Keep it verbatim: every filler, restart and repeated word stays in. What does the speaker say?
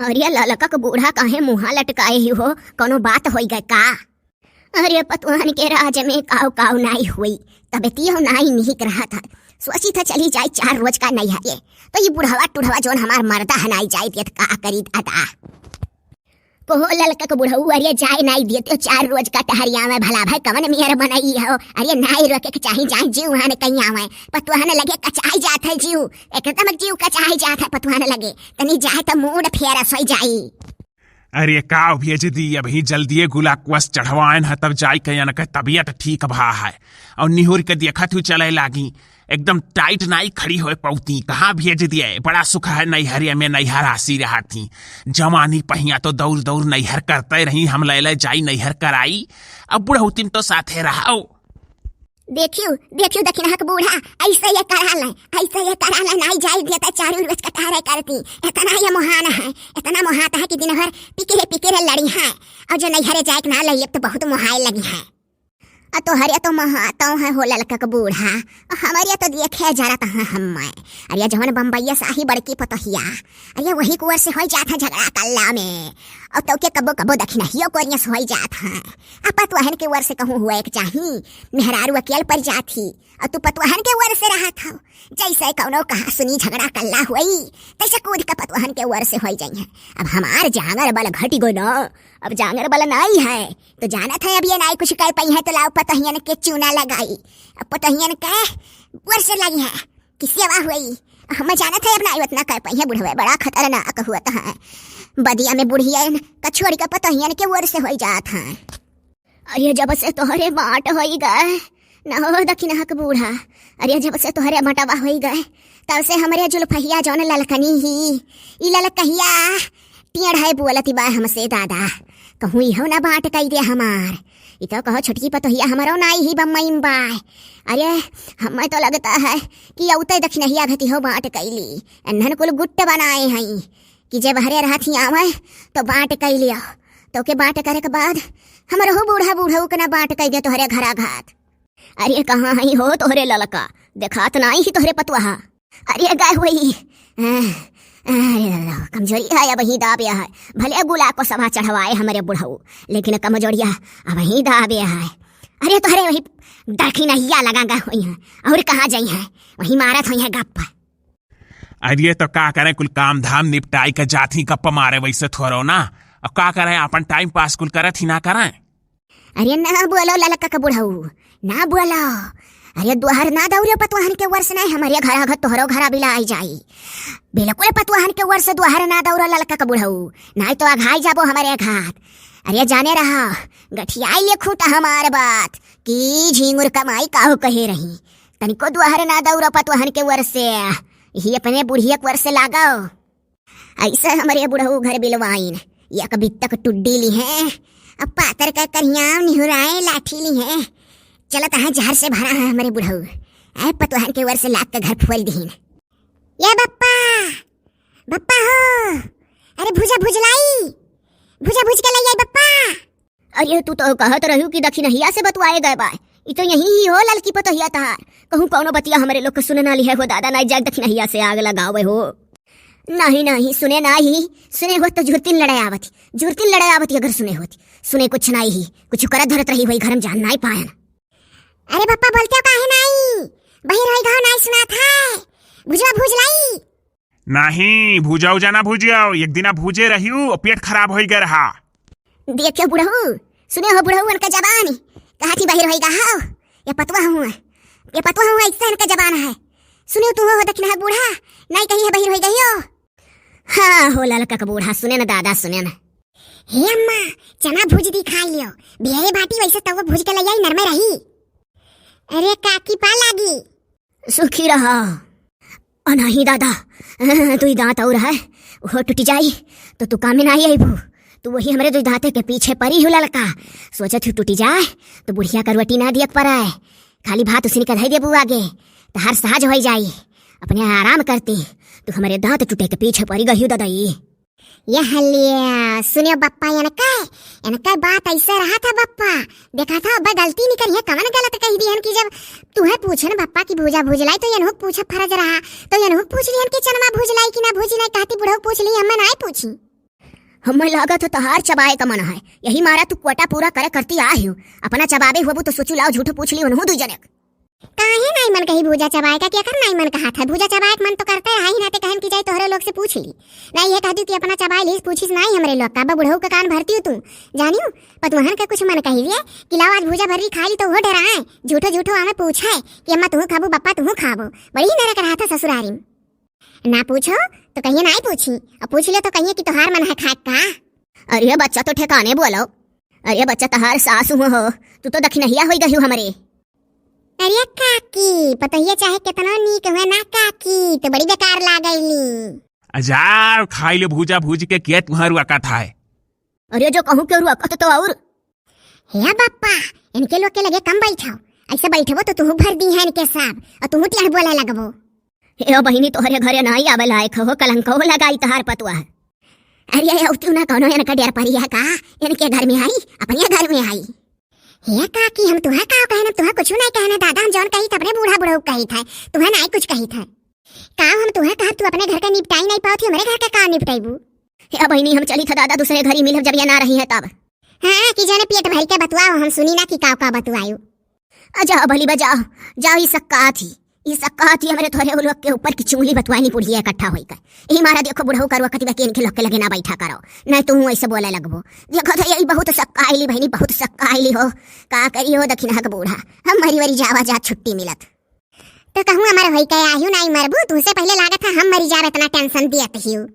अरे ललका क बूढ़ा काहे मुँहा लटकाए ही हो, कौनो बात होई गए का? अरे पतुहन के राज में काव काव नाई होई, तबे तियो नाई निक रहत है। सोची था चली जाई चार रोज का नैहरे, तो ये बुढ़वा टुढ़वा जौन हमार मर्दा है नाई जाई देत, का करी दादा। कहो ललका क बुढ़ऊ, अरे जाए नाई देते चार रोज का टहरिया में, भला भाई कवन मेर बनई हो। अरे नाई रोके के चाही, जाए जीव वहाँ कहीं आवे। पतुहन लगे कचाई जात है जीव, एकदम जीव कचाई जात है पतुहन लगे। तनी जाए तो मूड फेरस होई जाई। अरे का भेज दी, अभी जल्दिए गुलाकवस चढ़वाएन है, तब जाई के इनके तबियत ठीक भा है। और निहुर के देखत हूँ चले लागी, एकदम टाइट नाई खड़ी होए पौती। कहाँ भेज दिए, बड़ा सुख है नैहरिया में, नैहर आसी रहा थी। जवानी पहिया तो दौड़ दौड़ नैहर करते रही, हम ले ले जाई नैहर कराई। अब बुढ़ौती में तो साथे रहो। देखियो, देखियो दखिनहा क बूढ़ा, ऐसे ये कराला, ऐसे ये कराला, नाई जाई देता चारू रोज का टहरे करती। इतना ये मोहान है, इतना मोहात है कि दिन भर पिकिरे पिकिरे लड़ी है। और जो नैहरे जाए के ना लइए तो बहुत मोहाए लगी है। अ तोहरे तो मोहातौ है हो ललका क बूढ़ा, हमरे तो देखे जरत है हम्मे। अरे जवन बम्बैया साही बड़की पतोहिया, अरे वही कुंवर से होई जात है झगड़ा कल्ला में। और तो के कबो कबो दखिनहियो कोरिया से होई जात है। अब पतुहन के वर से कहूँ हुए के चाही, मेहरारू अकेल पर जात ही, और तू पतुहन के वर से रहत हो। जैसे कौनो कहा सुनी झगड़ा कल्ला हुई, तैसे कूद के पतुहन के वर से होई जाई है। अब हमार जांगर बल घटी गो ना, अब जांगर बल नाई है, तो जानत है अब ये नाई कुछ कर पाई है, तो लाओ पतोहियन के चूना लगाई। अब पतोहियन के वर से लगी है कि सेवा हुई। हम जानत है अब नाई उतना कर पाई है, बुढ़वे बड़ा खतरनाक हुआ है। बदिया में बुढ़ियन का छोड़ी का पतोहियन के वर से होई जात है। अरे जब से तोहरे बाँट होई गए, न हो दखिनहा क बूढ़ा, अरे जब से तोहरे बँटवा होई गए, तब से हमरे जुल्फहिया जौन ललकनी ही, ई ललकहिया टेढ़ है बोलती बा हमसे दादा, कहूँ इहो ना बाँट कई दे हमार। ई तो कहो छोटकी पतोहिया हमरो नाई ही बम्मई में बा। अरे हमें तो लगता है कि औते दखिनहिया घतिहो बाँट कई ली, एन्हन कुल गुट्ट बनाए हैं। कि जब हरे रहत ही आवे, तो बाँट कई लियो। तो के बाँट करे के बाद हमरहू बूढ़ा बूढ़ऊ के ना बाँट कई दे तोहरे घरा घात। अरे कहाँ हई हो तोहरे ललका, देखात नाई ही तोहरे पतुआ। अरे गाय हुई, अरे कमजोरी है अब ही दाबे है। भले गुलाकवस चढ़वाए हमरे बुढ़ऊ, लेकिन कमजोरिया अब ही दाबे है। अरे तोहरे वही दखिनहिया लगा गए हुई हैं, और कहाँ जाई हैं, वही मारत हुई हैं गप्पा। अरे तो का करें, कुल काम धाम निपटाई के जात ही गप्पा मारे, वैसे थोड़ो ना। अब का करें, अपन टाइम पास कुल करत ही ना करें। अरे ना बोलो ललका क बुढ़ऊ, ना बोलो। अरे दुआर ना दौड़ो पतुहन के वर से, नहीं हमरे घरा घर तोहरो घरा बिला आई जाई। बिल्कुल पतुहन के वर से दुआर ना दौड़ो ललका क बुढ़ऊ, नहीं तो अघाई जाबो हमरे घात। अरे जाने रहा, गठियाई ले खूंटा हमार बात कि झींगुर कमाई काहू कहे रही। तनिको दुआर ना दौड़ो पतुहन के वर से, यही अपने बुढ़िया के वर से लागो। ऐसा हमरे बुढ़ऊ घर बिलवाइन, एक बित्तक टुड्डी लिहें, अब पातर का करिया निहुराए लाठी लिहें। चलत है जहर से भरा है हमरे बुढ़ऊ, ऐ पतुहन के वर से लाग के घर फोल दिहिन। ये बप्पा, बप्पा हो, अरे भुजा भुज लाई, भुजा भुज के लाई आई बप्पा। अरे तू तो कहत रहू कि दखिनहिया से बतुआए गए बा, ई तो यही ही हो ललकी पतोहिया तहार। कहूँ कौनो बतिया हमरे लोग के सुने ना लिहे हो दादा, नाई जाग दखिनहिया से आग लगावे हो। नहीं नहीं सुने नाही, सुने होत तो जुरतिन लड़े आवत ही, जुरतिन लड़े आवत ही अगर सुने होत। सुने कुछ नाही ही, कुछ करत धरत रही होई घर में जान नाही पायन। अरे बप्पा बोलते हो काहे नाही, बहिर होई गाँव नाही सुनात है, भुजवा भुज लाई। नहीं, भूजा उजा ना भूजियो, एक दिना भूजे रहियो, पेट खराब होई गए रहा। देखियो बुढ़ऊ, सुने हो बुढ़ऊ, उनका जबान, कहा थी बहिर होई गा हो, ये पतवा हुआ, ये पतवा हुआ, इससे इनका जबान है। सुने तू हो, हो दखिनहा बूढ़ा, नहीं कही है बहिर होई गई हो। हाँ हो ललका क बूढ़ा, सुने न दादा, सुने न। हे अम्मा, चना भूज दी खा लियो, बेरे बाटी वैसे तवा भूज के ले आई, नरमे रही। अरे काकी पा लागी। सुखी रहा। अ नाही दादा, दुई दाँत और है, वो टूट जाई तो तू कामे नाही आईबू। तू वही हमरे दुई दाँते के पीछे परी हो ललका। सोचत हूँ टूट जाए तो बुढ़िया का रोटी ना दियक पड़े, खाली भात उसी का धई देबू आगे, तो हर सहज होई जाई। अपने आराम करती, तू हमरे दाँत टूटे के पीछे परी गई हो दादा। ये ये हलिया, सुनियो बप्पा, इनका, इनका बात ऐसे रहा था बप्पा। देखा था, अब गलती नहीं करी है, कवन गलत कही दिहन कि जब तुहे पूछे न बप्पा की भूजा भूज लाई, तो इनहू पूछे फर्ज रहा, तो इनहू पूछ लिहन कि चनमा भूज लाई कि ना भूजी लाई, कहती बुढ़ऊ पूछ ली, हमें नाई पूछी। हमें लागत है तोहार चबाए का मन है, यही मारा तू कोटा पूरा करे करती आए हो। अपना चबाबे हुआ तो सोचू, लाओ झूठो पूछ ली उन्हों दू जने। काहे नाई मन कही भूजा चबाए का, केकर नाई मन कहा था? भूजा चबाए का मन तो करते रहा ही ना, ते कहन की जाए तोहरे लोग से पूछ ली। नाई ये कह दू कि अपना चबाए लीस, पूछिस नाई हमरे लोग का, अब बुढ़ऊ का कान भरती हो तू। जानियो, पतुहन के कुछ मन कही दिए कि लाओ आज भूजा भर्री खा ली तो वो डराए, झूठो झूठो हमें पूछे कि अम्मा तुहू खाबू, बप्पा तुहू खाबू। बड़ी नरक रहा था ससुरारी में। ना पूछो तो कहिए नाई पूछी, और पूछ ले तो कहिए कि तोहार मन है खाए का। अरे बच्चा तो ठिकाने बोलो। अरे बच्चा, तोहार सास हुआ हो, तू तो दखिनहिया होई गई हो हमरे। अरे काकी, पतोहिया चाहे कितना नीक हुआ ना काकी, तो बड़ी बेकार लागैली। अजार खाई ले भूजा भूज के, के तुहार रुआकत है? अरे जो कहूँ के रुआकत तो और। हे बप्पा, इनके लोग के लगे कम बैठाओ, ऐसे बैठबो तो तुहू भर दी है इनके सब, और तुहू टेढ़ बोले लगबो। हे ओ बहिनी, तोहरे घरे नाई आवे लायक हो, कलंको लगाई तोहार पतुआ। अरे औ तू ना कौनो इनका डेर परिया का, इनके घर में आई, अपने घर में आई। हे काकी, हम तुहा का कहना, तुहा कुछ नहीं कहना दादा, हम जौन कही थे अपने बूढ़ा बुढ़ऊ कही थे, तुहा नहीं कुछ कही थे। का हम तुहा कहा तू अपने घर का निपटाई नहीं पाओ थी, हमारे घर का काम निपटाइबू? हे बहिनी, हम चली था दादा, दूसरे घर ही मिलब जब ये ना रही है तब। हाँ, कि जाने पेट भर के बतुआओ, हम सुनी ना कि काव का बतुआयो। आ जाओ भली बजाओ, जाओ, ई सक्का थी, ई सक्का थी हमरे थोरे उ लोग के ऊपर की चुंगली बतुआनी बुढ़िया इकट्ठा होई का। यही मारा देखो बुढ़ऊ करुआ कतिबा के इनके लोग के लगे ना बैठा करो, नहीं तो हूँ ऐसे बोले लगबो। देखो तो यही बहुत सक्का आइली बहिनी, बहुत सक्का आइली हो। का करी हो दखिनहा के बूढ़ा, हम मरी वरी जावा जा छुट्टी मिलत। तो कहूँ हमार होई के आयु नाई मरबू, तुमसे पहले लागत है हम मरी जाब, इतना टेंशन दियत हियो।